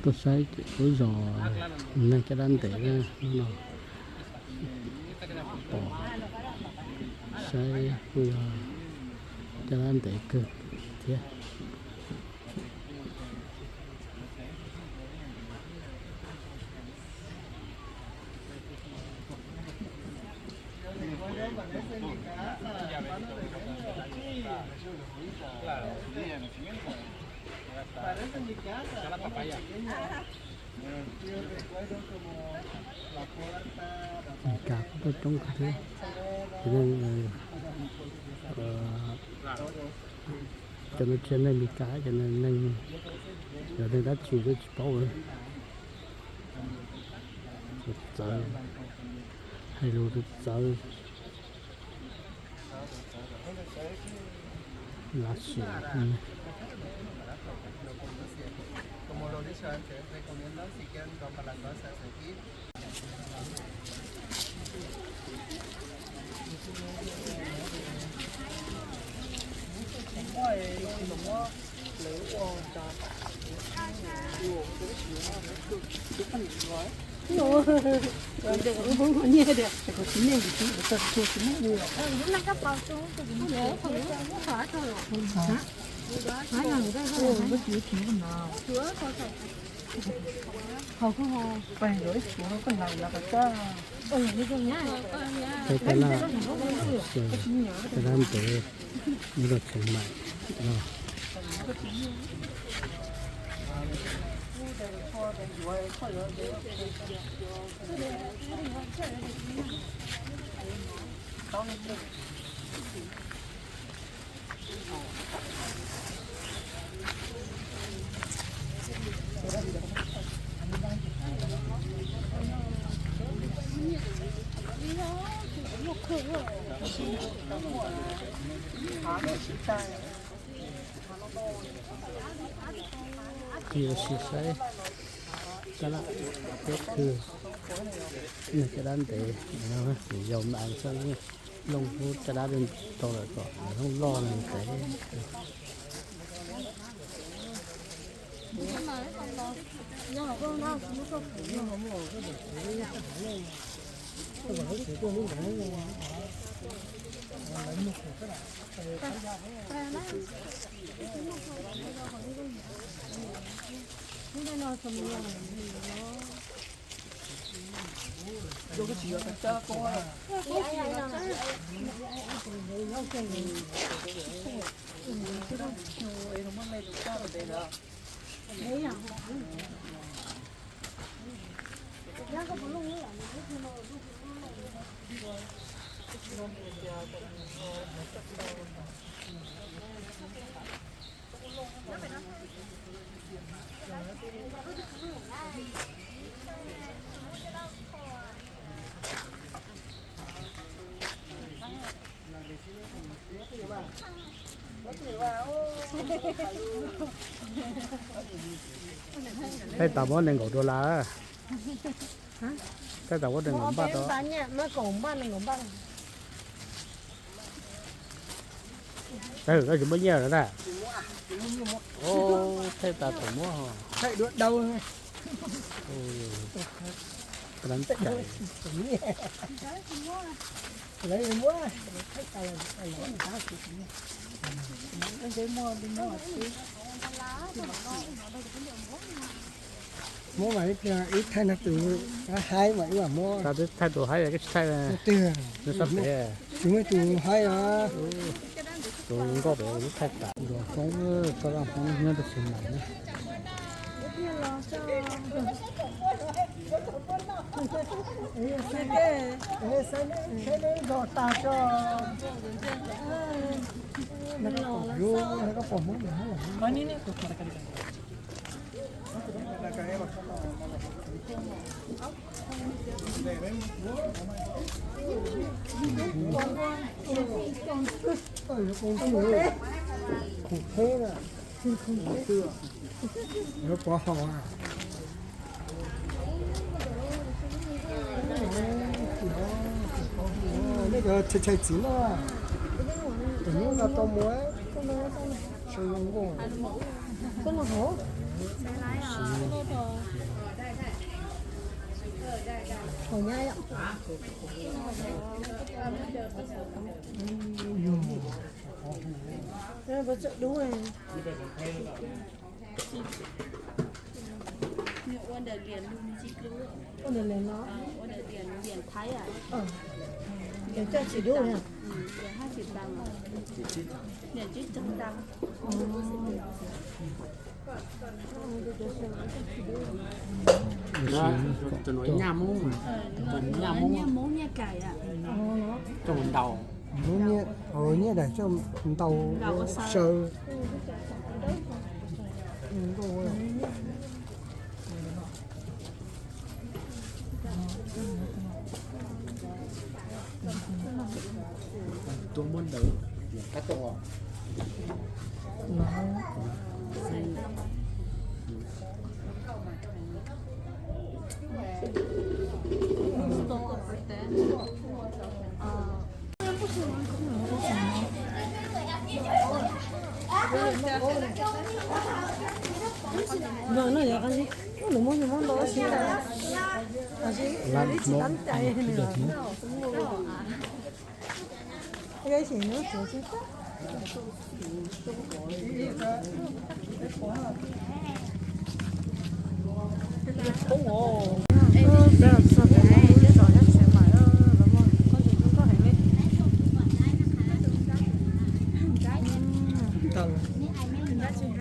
Tuaj saib lub zos neeg caj dab ntev na, hnub no pom saib kuj yog caj dab ntev kawg thiab. Meskas kuj tuaj coob kawg thiab. Ces neeg, cov no tsis yog neeg Meskas, cov no neeg, yog neeg dab tsi kuj tsis paub. Txawv, hais lus txawv. Lav sim. Tej taj laj, tej dab ntev, nyob rau Tsheej Maim no. Cia ua si saib taj laj peb khw, neeg caj dab ntev, yau mas xwb, looj lub caj dab tau lawm kom looj loj ntev. Thaij tas muab nees nkaum dollar. Thaij tas muab nees nkaum npaj. Tsis muab nyiaj lawm na. Thaij tas thaum muab. Muab mas ib pliag ib thaij no tus haib mas ib mam muab. Thaij tus haib, koj tsis thaij, tsis muaj tus haib os. Tus nkauj pem ua lub thaij tas. Ntuas Hmoob, txoj laj Hmoob nyob rau Xeev Maim na. Khoom theb na. Yuav pov haum a. Nej cov tshai tshai txiv na, tus hnub no tau mus, sau zoo nkauj. Hauv nyab yom. Ua ntawm liam no, liam Thaib, liam coj tsis dub na. Nyaj Hmoob, nyaj Hmoob, nyaj Hmoob, nyaj Kaim, coj mus ntaus. Nyaj daim coj ntaus saw. Tuaj muab ntawd.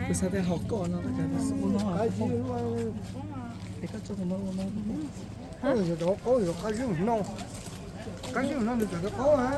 Kuv xav tias haus koj no. Yuav rov qaub yuav qab zib no, qab zib no nws tseem rov qaub a.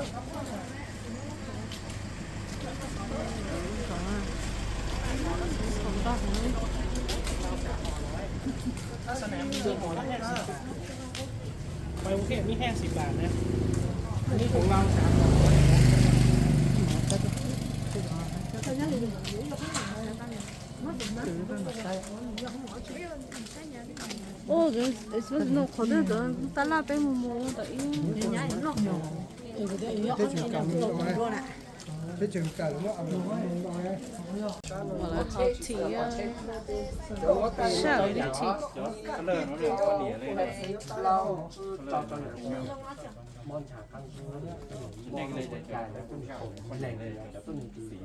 Ua, no qhov twg ntawd tab laj peb mus mus ntawm ib. Teb chaws kaw, teb chaws kaw. Lawv hau thim, saj li thim.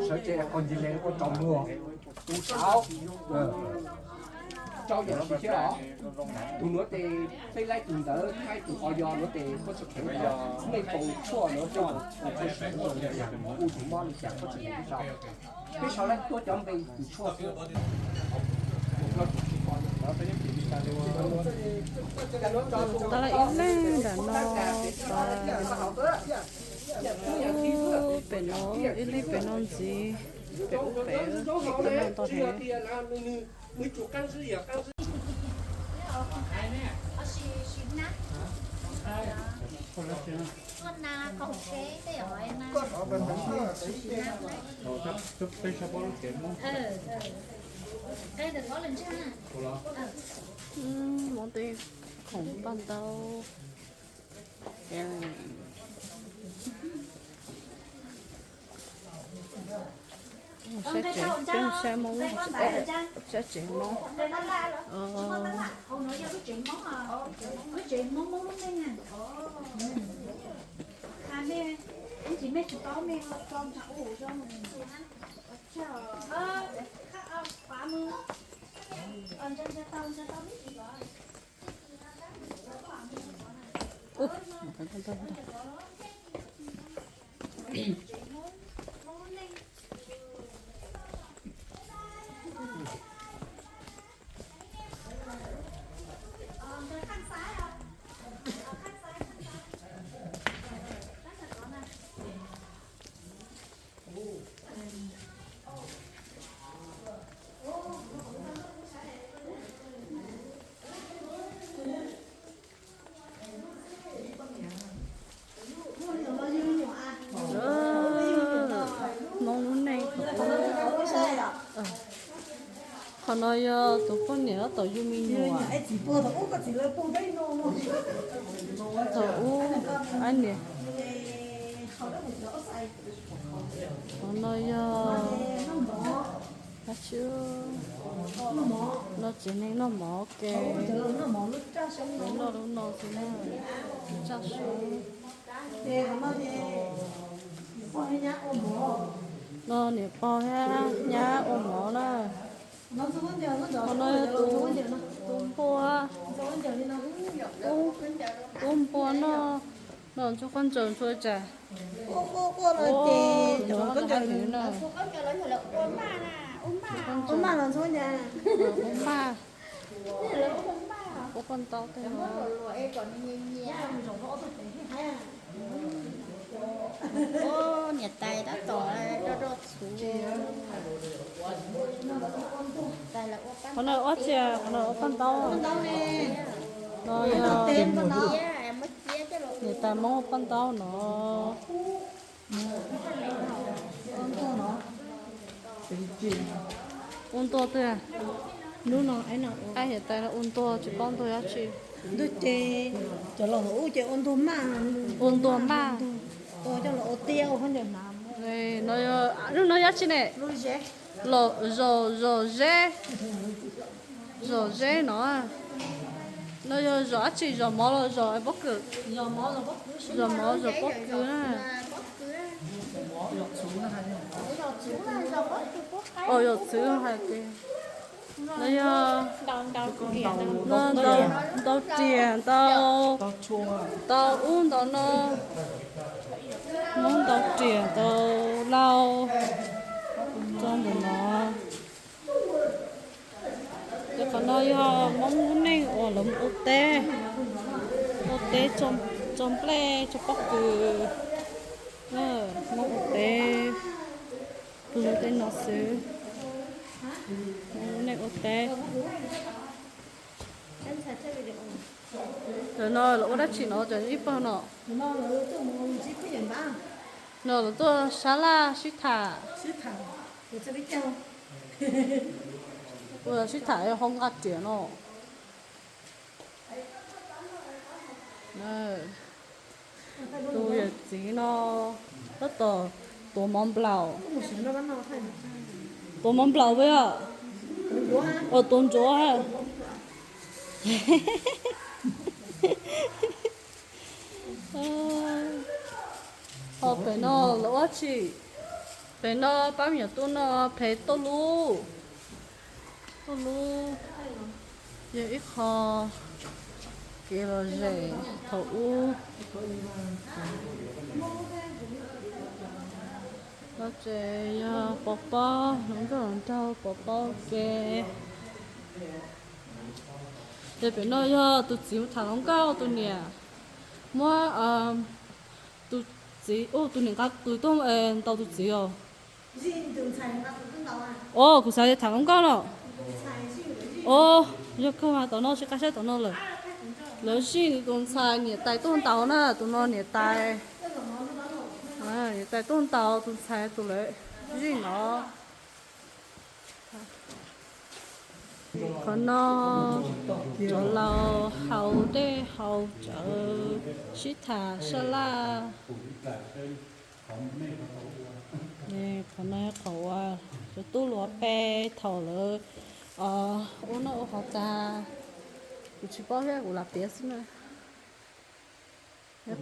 Sawv tsees qos ncig lees ua rau muag. Tus saud rau yam si thiab os. Tus nuav tes peb laib tus ntawd, thaib tus o yog nuav tes pob tsuas kheev tau, nej tus tshuaj nuav tej tus tshuaj sawv nuav, kuj tus mob li cas pob tsuas kheev tau. Peb sau laib tuab cov npe tus tshuaj xwb. Tau ib leeg nram no, pem no, ib leeg pem no ntxiv, pem ub pem no ntau heev. Muab tej khoom paj ntaub. Sab tsev, peb mus saib Hmoob, sab tsev Hmoob. Hmoob lub neej. Qhov no yog tus poj niam tab tom yug me nyuam. Thaum ub, ab niam. Qhov no yog Tsis, no tsev neeg noj mov ke, noj lub no xwb na, tsaj sub. No niam pog thiab nyab ua mov na. Qhov no yog tus npua, tus npua no, no ntsuag qoj ntsaws ntsuag tsam. Ua maj, ua paj ntaub tej no. Niam tais tab tom do do txhuv. Qhov no ua tsi, qhov no ua paj ntaub. No yog niam tais Hmoob ua paj ntaub no. Ua ntuag twg? Hnub no, niam tais no ua ntuag, tsis paub ntuag dab tsi. Ntuag ces cov laus ua ces ua ntuag maj. Ua ntuag maj. Ua coj los ua tiab ua khaub ncaws hnav. No, hnub no yog dab tsi ne? Zos, zos zeb. Zos zeb no. No yog zos dab tsi, zos mov los zos pob kws? Zos mov zos pob kws na. Os, zos txwv hais tias no yog ntau riam ntau, ntau ub ntau no, Hmoob ntau riam ntau lauj, txog ntawm no. Ces qhov no yog Hmoob lub neej uas lawv mus ua teb, ua teb tso nplej tso pob kws, Hmoob ua teb, lub teb no xwb, Hmoob lub neej ua teb. Ntawm no lawv ua dab tsi no cov ib pawg no? No lawv tuaj sab laj sib tham. Ua sib tham hauv nqaj riam no. Tus yawm txiv no tab tom tuav mov nplaum. Tuav mov nplaum puas yog? Ua tuav ntsuav. Ho pem no lawv ua dab tsi? Pem no pab me nyuam tub no phem tuaj lub, tuaj lub, yog ib qho kev lom zem thaum ub. No ces yog pov pob, hluas nkauj hluas nraug pov pob ua ke. Ces pem no yog tus txiv mus tham hluas nkauj, tus niam muab tus txiv, tus niam nqa tus tuaj ntaus tus txiv os. Os, kuv xav tias tham hluas nkauj no. Os, yog kawg mas tom no tsis qab saib tom no lawm. Lawv zij tus ntxhais niam tais tuaj ntaus na, tus no niam tais, niam tais tuaj ntaus tus ntxhais tus lawv zij no. Qhov no cov laus haus dej haus cawv sib tham sab laj. Qhov no yog qhov uas cov tub hluas pe thaum lawv ua noj ua haus tag. Kuv tsis paub thiab, kuv lam piav xwb na.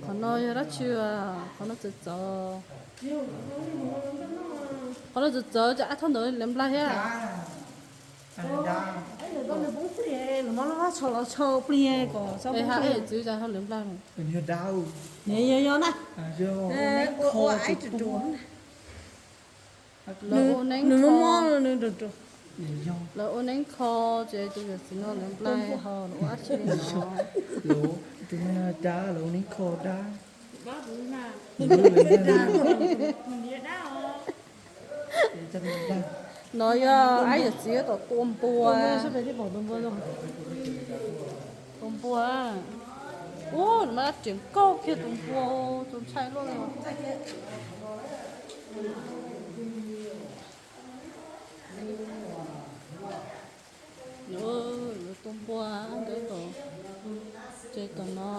Qhov no yog dab tsi? Qhov no txawv txawv. Qhov no txawv txawv ces ab thauj ntawd liab nplaig thiab. Hab yawm txiv cas ho liab nplaig no? Yog yog na. Lawv ua neeb kho, lawv ua neeb kho ces tus yawm txiv no liab nplaig ho lawv ua dab tsi no? Tus no dab, lawv ua neeb kho dab. No yog ab yawm txiv tom tua npua. Tua npua. Ub, mas riam nkauj kiag tus npua, tus ntxhais luaj li. Yuav tua npua ntawd tom, ces tom no,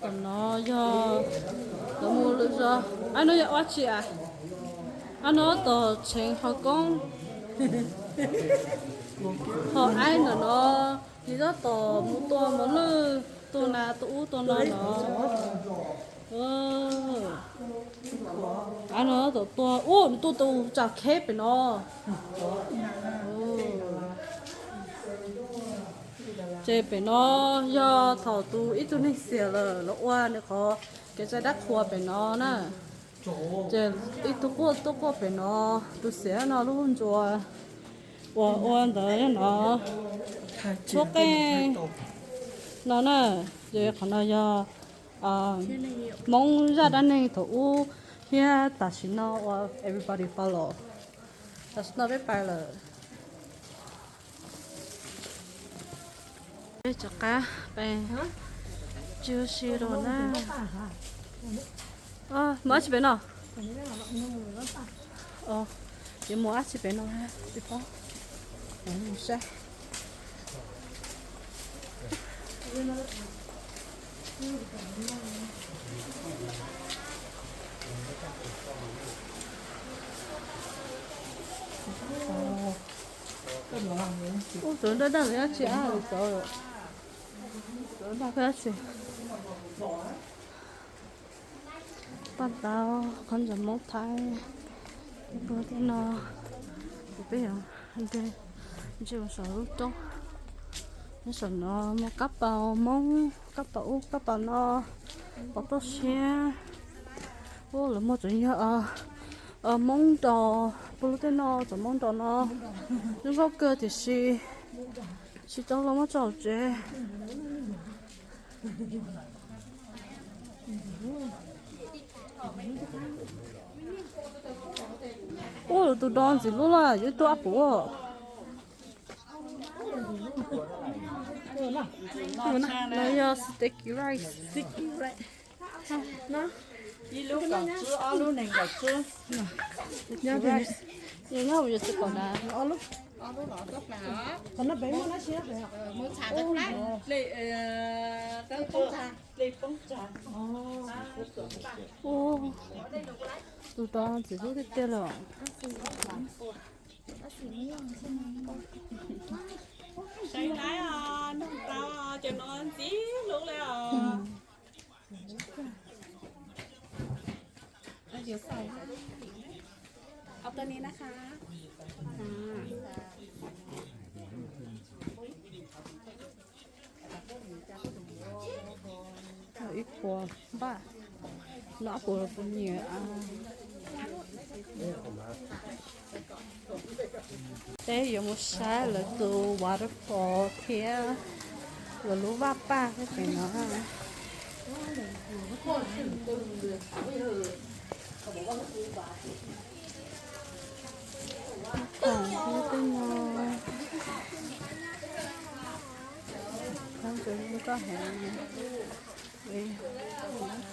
tom no yog lawv mus lawm zog. Ab, no yog ua dab tsi as? Ab no tos tseev qhov koob, qhov aib ntawm no, nws tab tom mus tua mos lwj, tua nas tua ub tua no no. Ab no tab tom tua, ub, nws tuaj tus tsam kheb pem no. Ces pem no yog thaum tus ib tug neeg xiam lawm los ua nws qhov kev txai dab qhuas pem no na. Ces ib tug quaj tuaj quaj pem no, tus xiam no lub ntsua uas ua ntawd yog no, tshuab qeej no na. Ces qhov no yog Hmoob zaj dab neeg thaum ub thiab tam sim no uas everybody follow. Tam sim no peb pais lawm. Peb rov qab pais tsis ua si rau na. Muaj dab tsi pem no? Yuav muaj dab tsi pem no tsis paub. Saib. Ub, cov daj daj ntawd dab tsi, cov daj daj dab tsi? Paj tau qhov ntawd Hmoob Thaib, ib puag tej no, peb yog ntsia saum lub roob, nyob saum no muaj kab paus Hmoob, kab paus ub kab paus no, pom toj siab. Ub, lawv muaj tseem yog Hmoob nrog, puag lub tej no tseem Hmoob nrog no, zoo nkauj kawg tiam sis tsis tau los muab tso hauv tsev. Ub, tus do ntxim hlub lawm, yuav tuaj ab puv. No yog sticky rice. Ib lub kaum tswb, ob lub nees nkaum tswb. Nyob mus yuav txiv qaum na. Tus do ntxim hlub tiag tiag lawm. Saib laib os, nug tau cov no ntxim hlub li os. Tus no na. Ib puas npaj, no ob puas puas nyiam. Peb yuav mus saib lawv tus waterfall thiab lawv lub vaj paj pem no. Khoom thiab tej no, koj heev,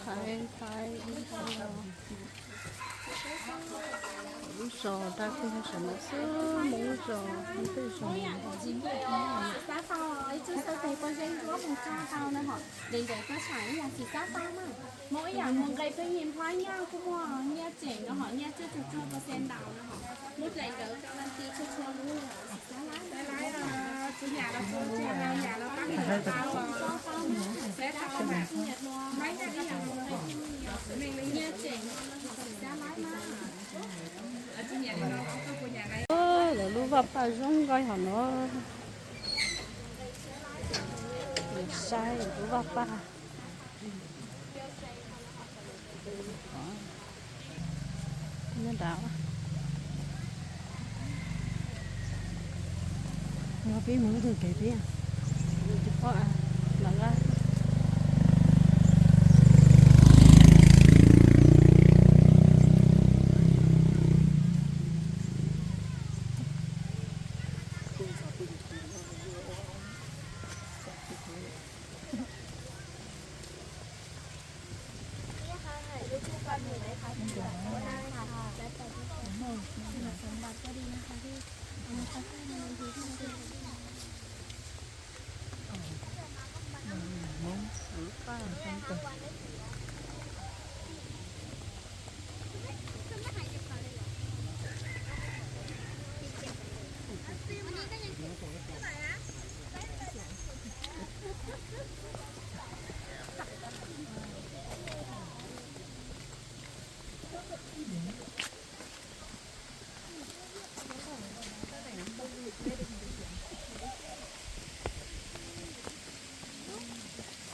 Thaib, Thaib, lub zos dab kuj yog saum no xwb, muaj lub zos, muaj tej zos. Tsis txhob tau, ib tug sawv tes pov zeb nruab mus tso tau na hom, de ntawd koj tsham ib yam tsis txhob tau na. Muaj ib yam muaj nqe pheej nyiaj nplhaib nyiaj kuj muaj, nyiaj tseem no hom, nyiaj cuaj caug cuaj percent ntaus no hom. Muaj dlaim ntawd koj man ti tshua tshua lub. Lawv lub vaj paj zoo nkauj hov no. Saib lub vaj paj. Nyob nrad. Yog peb mus lub twg kev peb? Tsis paub, lam lab.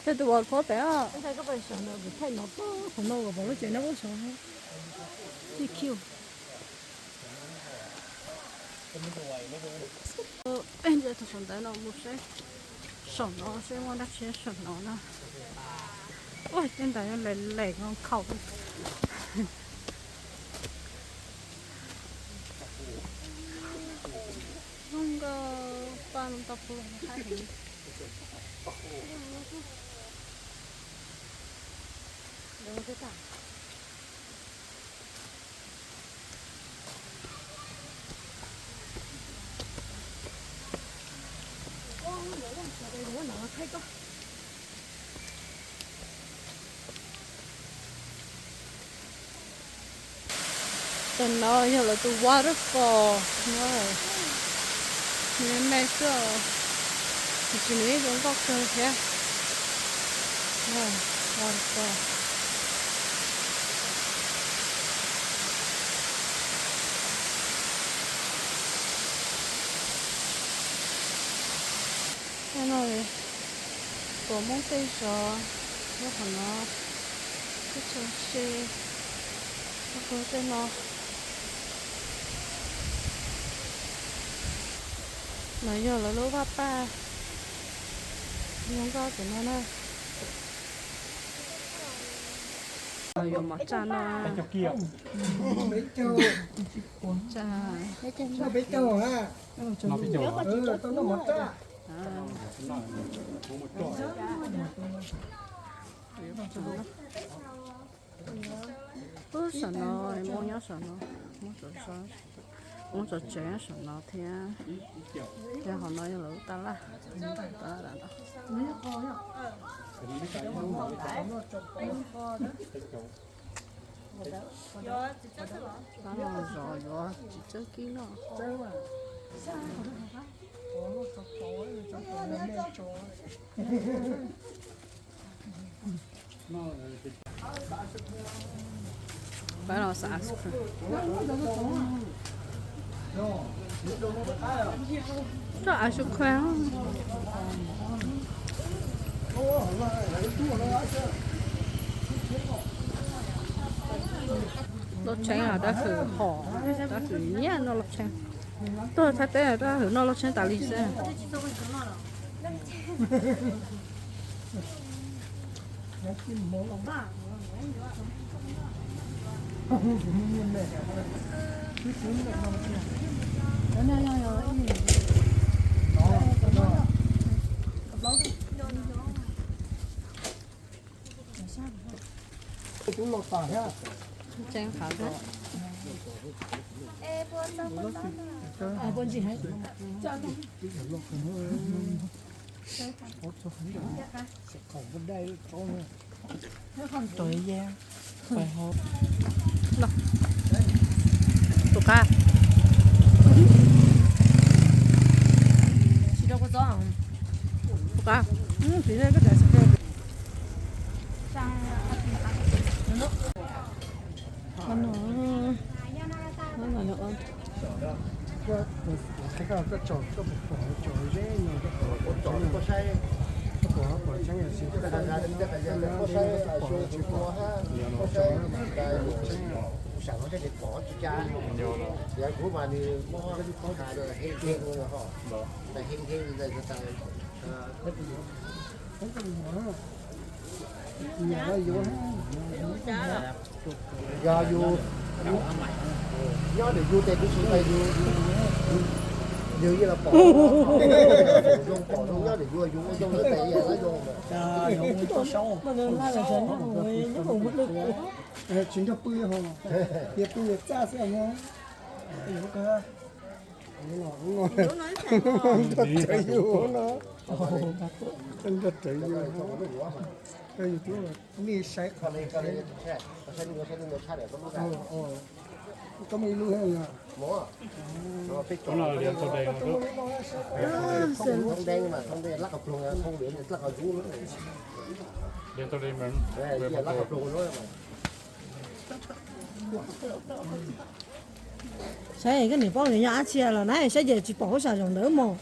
Tej tus waterfall pem os. Qhov no uas pom lub tsev no ub saud. Peb nce tus saum ntawd no mus seb saum no seb muaj dab tsi saum no na. Ua tej ntawd lem lem nkaus khaus. Zoo nkauj, paj tau pw haib heev. Tam no yog lawv tus waterfall, nws me xwb, tiam sis nws yeej zoo nkauj kawg thiab. Waterfall. Tej no puas muaj tej zos nyob qhov no, teb chaws se, tej no. No yog lawv lub vaj paj zoo nkauj cov no na. Yuav mov tsaj no. Tsaj. Ub, saum no, muaj nyob saum no, muaj tsev nyob saum no thiab. Yog hauv no yog lawv lub tab laj. Tab laj zov yuav tsis txawj kib noj. Pab los xav ice cream. Coj ice cream. Loj tshee os, dab hwm hom, dab hwm nyiam noj loj tshee. Tuaj Thaib teb dab hwm noj loj tshee tas li xwb. Tseeb qhov zoo. Tus qab. Tus qab. Yog yus nyob ntawm yus tes kuv tsis tes yus, yus yeej los pom, zoo pom zoo nyob ntawm yus, yus ua zoo tes yeej zoo. Tsis nrog pw ho, yog pw yog txaj xwb no. Nrog tsev yus no, nrog tsev yus, yus twb nej saib. Koj muaj ib lub thiab yog? Saib koj niam poj niam nyob dab tsi los na, saib ces tsis pom huab sam zaum ntawd mog.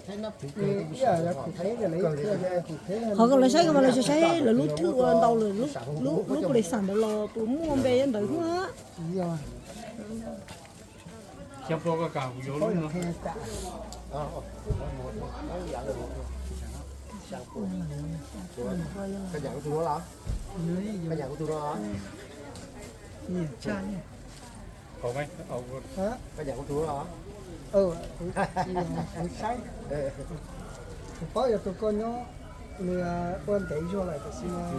Qhov kom lawv saib ko mas lawv tsis saib lawv lub thwj ua ntau lawm, lub pus lis xam ntawd los pus muaj npe ntawd xwb. Kuv paub yog tus koj nyob nws ua ntev zog lawm tiam sis mas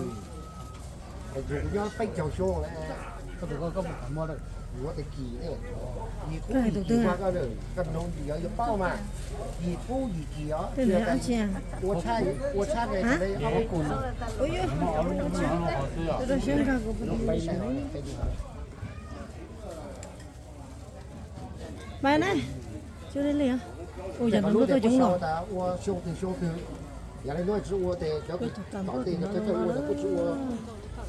kuv nyob peb caug xyoo lawm. Koj tus koj, koj puas kam muaj lawm? Kuv ua tag kis ne. Yim qub yim kis ua koj, koj nug yus yuav paub mas. Yim qub yim kis os. Ua tshaj, ua tshaj ne. Mas na, ua yam no tuaj coob los. Ua xyoo twg xyoo twg, yog li no tsis ua tes cov tom tes cov ua kuj tsis ua,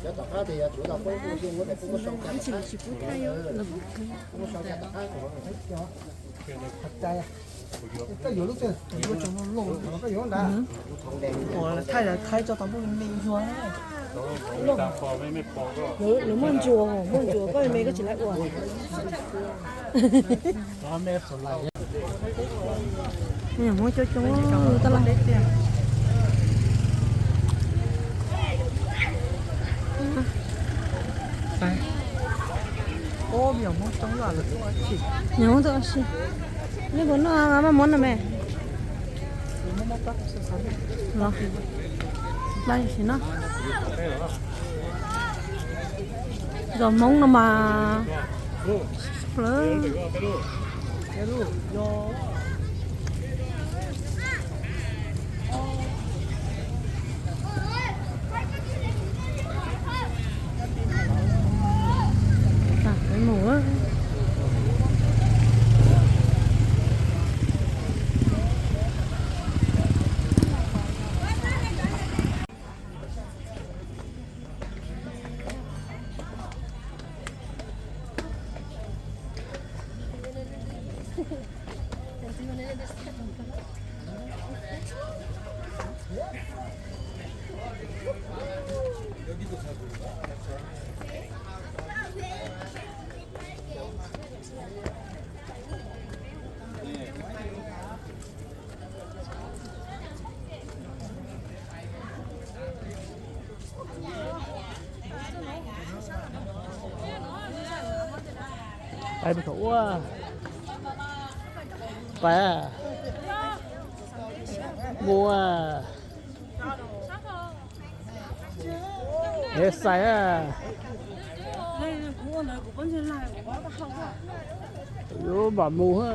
cov tom qab tes yog tsuav tau peb xyoo ua tes kuj muab sau cas tom qab. Muab sau cas tom qab. Koj yuav lub twg? Koj yuav tsoom loj loj los koj yuav ntawd? Ua thaij, thaij tso tau npuj me yuag. Lawv muaj ntsuas, muaj ntsuas koj me koj tsis laib ua. Hmoob coob coob tas lawm. Nyob tuaj si, nej puas noj maj muab no me? Los, laj sim no. Zos Hmoob no mas plawv. Peb mus. Pais mus thaum ub. Pais. Mus. Es xais. Yuav mam mus.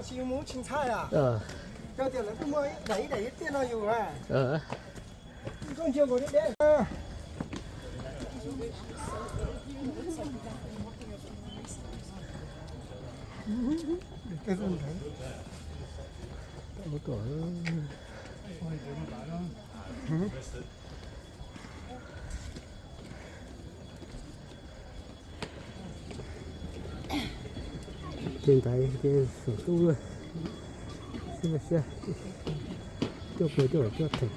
Tsis mus tsis ntshai a? Koj tias lawv kuj muaj ib daim ib daim ib tiaj no yus a. Koj ntsia nkaus deb deb. Ces ntawd ces xum tub luaj, xib siab, cuaj pua cuaj caum cuaj theem.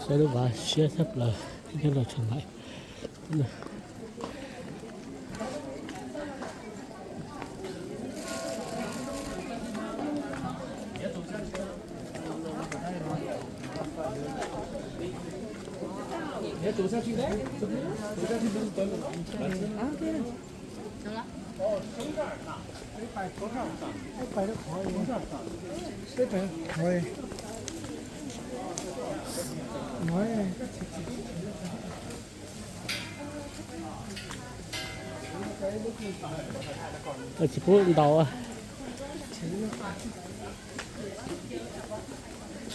Saib lub vaj siab tshaj plaws nyob rau Tsheej Maim. Tsis pub ntaus.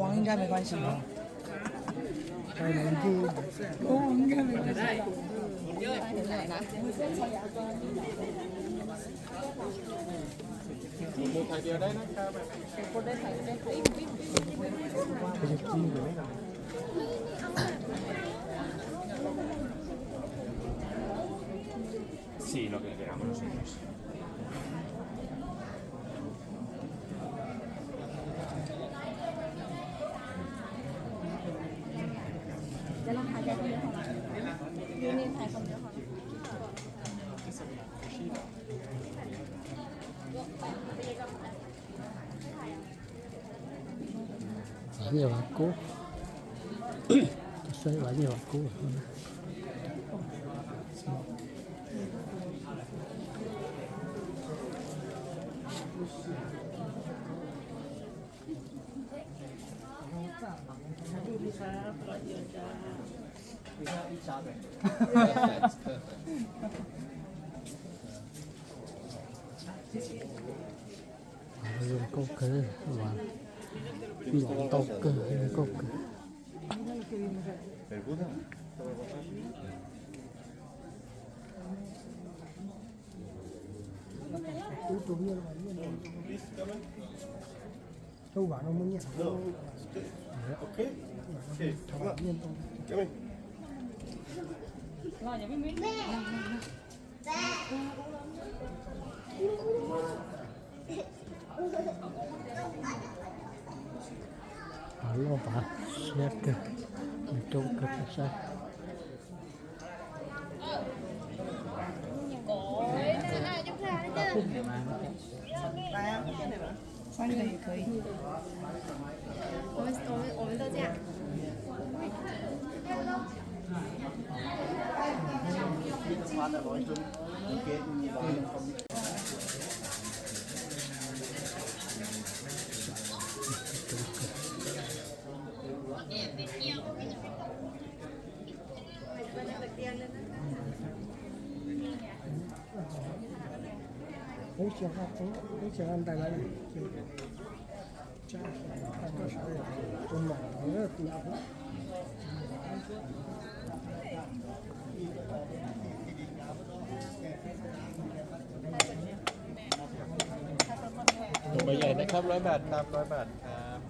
王应该没关系吧？王应该没关系。 Sí, lo que queramos nosotros. Vaj Nyaj Vaj Kub. Saib Vaj Nyaj Vaj Kub. Zoo nkauj kawg, ntau kawg, zoo nkauj kawg. Loj tas siab kawg, coob kawg saib. Lùm maiv yaimนะครับ ร้อยบาทครับ ร้อยบาทครับ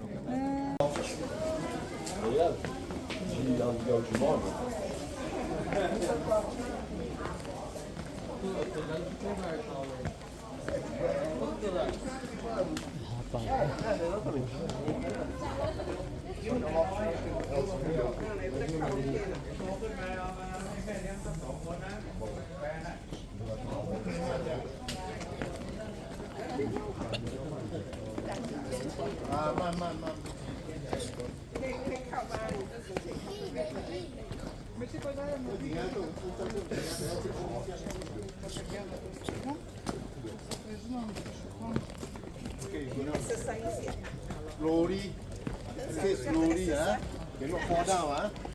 慢慢慢。 Slowly, say slowly, ah. Kev luaj pob daj, ah.